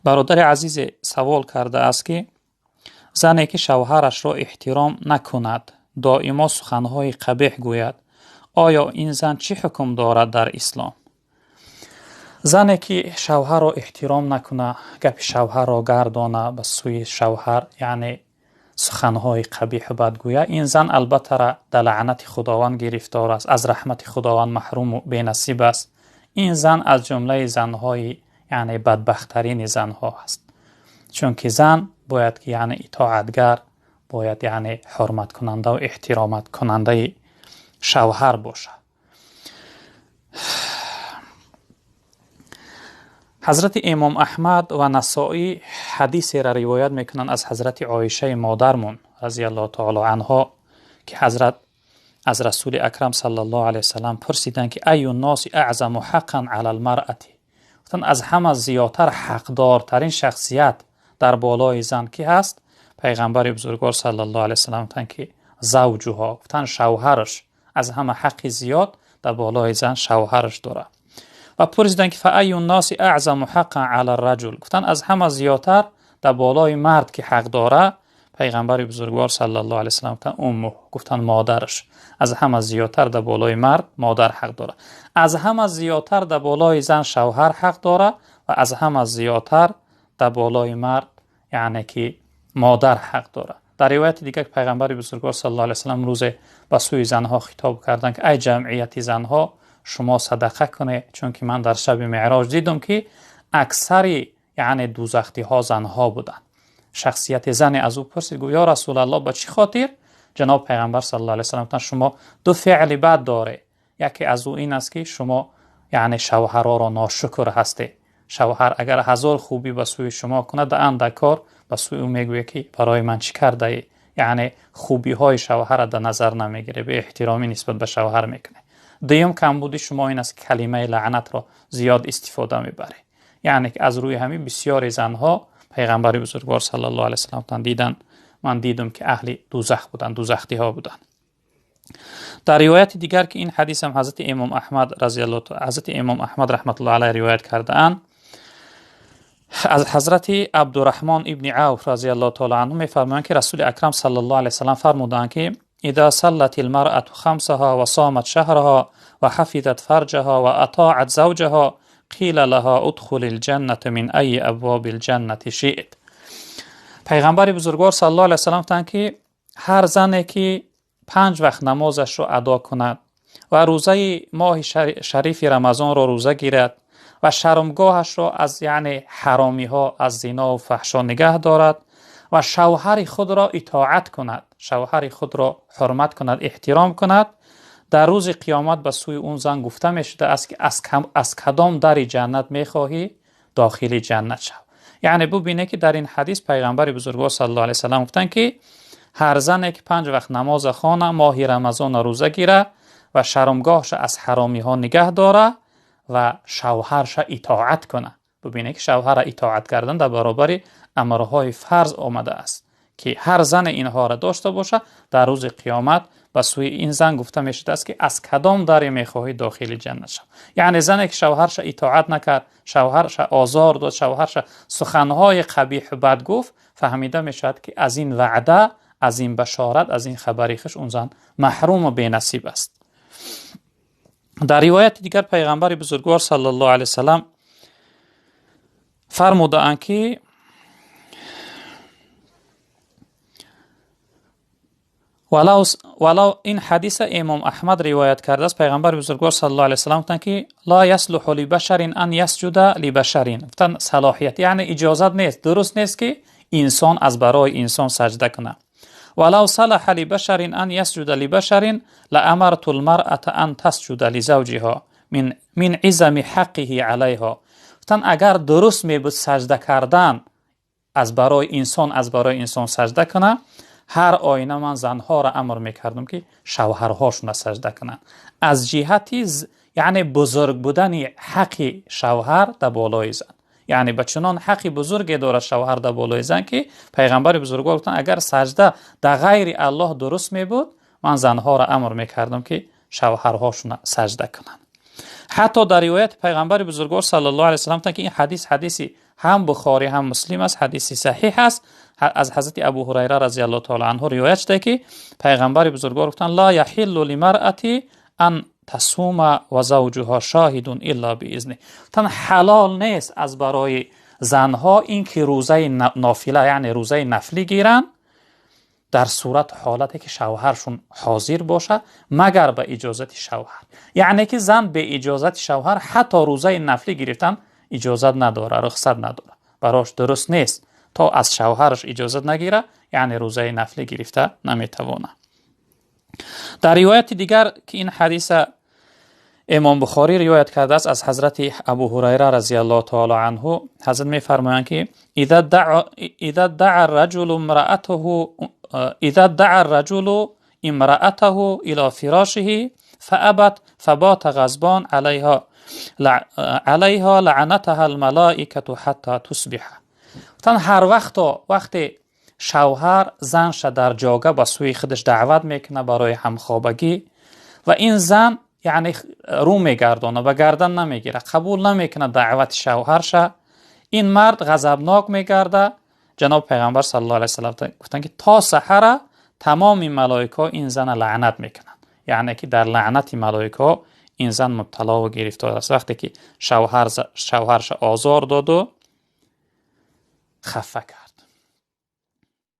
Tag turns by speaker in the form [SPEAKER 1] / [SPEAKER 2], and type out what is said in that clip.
[SPEAKER 1] Бародари азизе савол кардааст, ки зане ки шавҳарашро эҳтиром накунад, доимо суханҳои қабеҳ гӯяд, оё ин зан чӣ ҳукм дорад дар ислом? Зане ки шавҳарро эҳтиром накунад, гапи шавҳарро гардона, ба сӯи шавҳар яъне суханҳои қабеҳу бад гӯяд, ин зан албатта дар лаънати Худованд гирифтор аст, аз раҳмати Худованд маҳруму бенасиб аст. Ин зан аз ҷумлаи занҳои яъне бадбахттарини занҳо аст, чунки зан бояд ки яъне итоатгар, бояд яъне ҳурматкунанда ва эҳтиромкунандаи шавҳар бошад. Ҳазрати Имом Аҳмад ва Насоӣ ҳадисеро ривоят мекунанд аз ҳазрати Оишаи модармон разияллоҳу таоло анҳо, ки ҳазрат аз Расули Акрам саллаллоҳу алайҳи васаллам пурсиданд, ки айю носи аъзаму ҳаққан алал маръати, гуфтанд аз ҳама зиёдтар ҳақдортарин шахсият дар болои зан ки ҳаст? Пайғамбари бузургвор саллаллоҳу алайҳи васаллам гуфтанд, ки завҷуҳо, гуфтанд шавҳараш аз ҳама ҳаққи зиёд дар болои зан шавҳараш дорад. Ва пурсиданд, ки фаайю носи аъзаму ҳаққан ала раҷул, гуфтанд аз ҳама зиёдтар дар болои мард ки ҳақ дорад? Пайғамбари бузургвор саллаллоҳу алайҳи васаллам гуфтанд уммуҳ, гуфтанд модараш аз ҳама зиёдтар дар болои мард модар ҳақ дорад. Аз ҳама зиёдтар дар болои зан шавҳар ҳақ дорад ва аз ҳама зиёдтар дар болои мард яъне ки модар ҳақ дорад. Дар ривояти дигар пайғамбари бузургвор саллаллоҳу алайҳи васаллам рӯзе ба сӯи занҳо хитоб карданд, ки ай ҷамъияти занҳо, шумо садақа кунед, чунки ман дар шаби меъроҷ дидам, ки аксари яъне дӯзахтиҳо занҳо буданд. Шахсияти зане аз ӯ пурсид, гуфт ё Расулаллоҳ, ба чӣ хотир? Ҷаноб пайғамбар саллаллоҳу алайҳи васаллам гуфтанд шумо ду феъли бад доред, яке аз ӯ ин аст, ки шумо яъне шавҳарҳоро ношукр ҳастед. Шавҳар агар ҳазор хубӣ ба сӯи шумо кунад, дар андак кор ба сӯи ӯ мегӯяд, ки барои ман чӣ кардаӣ? Яъне хубиҳои шавҳарро дар назар намегирад, беэҳтиромӣ нисбат ба шавҳар мекунад. Дуюм камбуди шумо ин аст, ки калимаи лаънатро зиёд истифода мебаред. Яъне ки аз рӯи ҳамин бисёри занҳо пайғамбари бузургвор саллаллоҳу алайҳи васаллам гуфтанд диданд, ман дидам, ки аҳли дӯзах буданд, дӯзахтиҳо буданд. Дар ривояти дигар, ки ин ҳадис ҳам ҳазрати Имом Аҳмад разияллоҳу таъала, ҳазрати Имом Аҳмад раҳматуллоҳи алайҳ ривоят кардаанд, аз ҳазрати Абдурраҳмон ибни Авф разияллоҳу таъала анҳу мефармоянд, ки Расули Акрам саллаллоҳу алайҳи васаллам фармуданд, ки إذا صلت المرأة خمسها وصامت شهرها وحفظت فرجها وأطاعت زوجها قيل لها ادخل الجنة من أي أبواب الجنة شئت. پیغمبر بزرگوار صلی الله علیه وسلم گفتند که هر زنی که 5 وقت نمازش را ادا کند و روزه ماه شریف رمضان را روزه گیرد و شرمگاهش را از یعنی حرامی ها، از زنا و فحشا نگه دارد و شوهر خود را اطاعت کند، شوهر خود را حرمت کند، احترام کند، در روز قیامت به سوی اون زن گفته می شده است که از کدام در جنت می خواهی داخل جنت شو. یعنی ببینه که در این حدیث پیغمبر بزرگوار صلی الله علیه و سلم گفتند که هر زنی که 5 وقت نماز خوانه، ماه رمضان روزه گیره و شرمگاهش از حرامی ها نگه داره و شوهرش اطاعت کنه. ببینه که شوهر اطاعت کردن در برابر امرهای فرض آمده است که هر زن اینها را داشته باشه، در روز قیامت به سوی این زن گفته می شده است که از کدام در میخواهی داخل جنت شو. یعنی زنی که شوهرش اطاعت نکرد، شوهرش آزار داد، شوهرش سخنهای قبیح و بد گفت، فهمیده می شود که از این وعده، از این بشارت، از این خبری خوش اون زن محروم و بی‌نصیب است. در روایت دیگر پیغمبر بزرگوار صلی الله علیه و سلم فرمودند که ولو این حدیث امام احمد روایت کرده است، پیغمبر بزرگوار صلی الله علیه و سلم گفتند که لا یصلح لبشر ان یسجد لبشر. گفتند صلاحیت یعنی اجازت نیست، درست نیست که انسان از برای انسان سجده کنه. ولو صلح لبشر ان یسجد لبشر لامرت المرأة ان تسجد لزوجها من عظم حقه علیها. گفتند اگر درست می بود سجده کردن از برای انسان، از برای انسان سجده کنه، هر آینه من زنها را امر میکردم که شوهرهاشون را سجده کنند، از جهت یعنی بزرگ بودن حق شوهر در بالای زن. یعنی به چنان حق بزرگی دارد شوهر در بالای زن که پیغمبر بزرگوار گفتند اگر سجده در غیر الله درست می بود، من زنها را امر میکردم که شوهرهاشون را سجده کنند. حتی در روایت پیغمبر بزرگوار صلی الله علیه و سلم که این حدیث حدیث Ҳам Бухорӣ, ҳам Муслим аст, ҳадиси саҳиҳ аст. Аз ҳазрати Абу Ҳурайра разияллоҳу таъала анҳу ривоят шуда, ки пайғамбари бузургвор гуфтанд: ла яҳиллу лимаръати ан тасума ва завҷуҳа шоҳидун илла биизни. Гуфтанд, ҳалол нест аз барои занҳо ин ки рӯзаи нофила, яъне рӯзаи нафлӣ гиранд дар сурат ҳолате ки шавҳаршун ҳозир бошад, магар ба иҷозати шавҳар. Яъне ки зан бе иҷозати шавҳар ҳатто рӯзаи нафлӣ гирифтан иҷозат надорад, рухсат надорад, барош дуруст нест то аз шавҳараш иҷозат нагира, яъне рӯзаи нафлӣ гирифта наметавонад. Дар ривояти дигар, ки ин ҳадиса имом Бухорӣ ривоят кардааст аз ҳазрати Абу Ҳурайра разияллоҳу таъала анҳу, ҳазрат мефармоянд, ки إذا دعا الرجل امرأته إلى فراشه فأبت فبات غضبان عليها لعنتها الملائكة حتى تصبح. گفتن ҳар вақто вақте шавҳар занша дар ҷога ба сӯи худаш даъват мекунад барои ҳамхобагӣ ва ин зан, яъне, рӯ мегардонад, ба гардан намегирад, қабул намекунад даъвати шавҳарша, ин мард ғазабнок мегардад. Ҷаноб пайғамбар саллаллоҳу алайҳи васаллам гуфтанд, ки то саҳара тамоми малоикаҳо ин зана лаънат мекунанд, яъне ки дар лаънати малоикаҳо ин зан мубталову гирифтор аст, вақте ки шавҳарша озор доду хафа кард.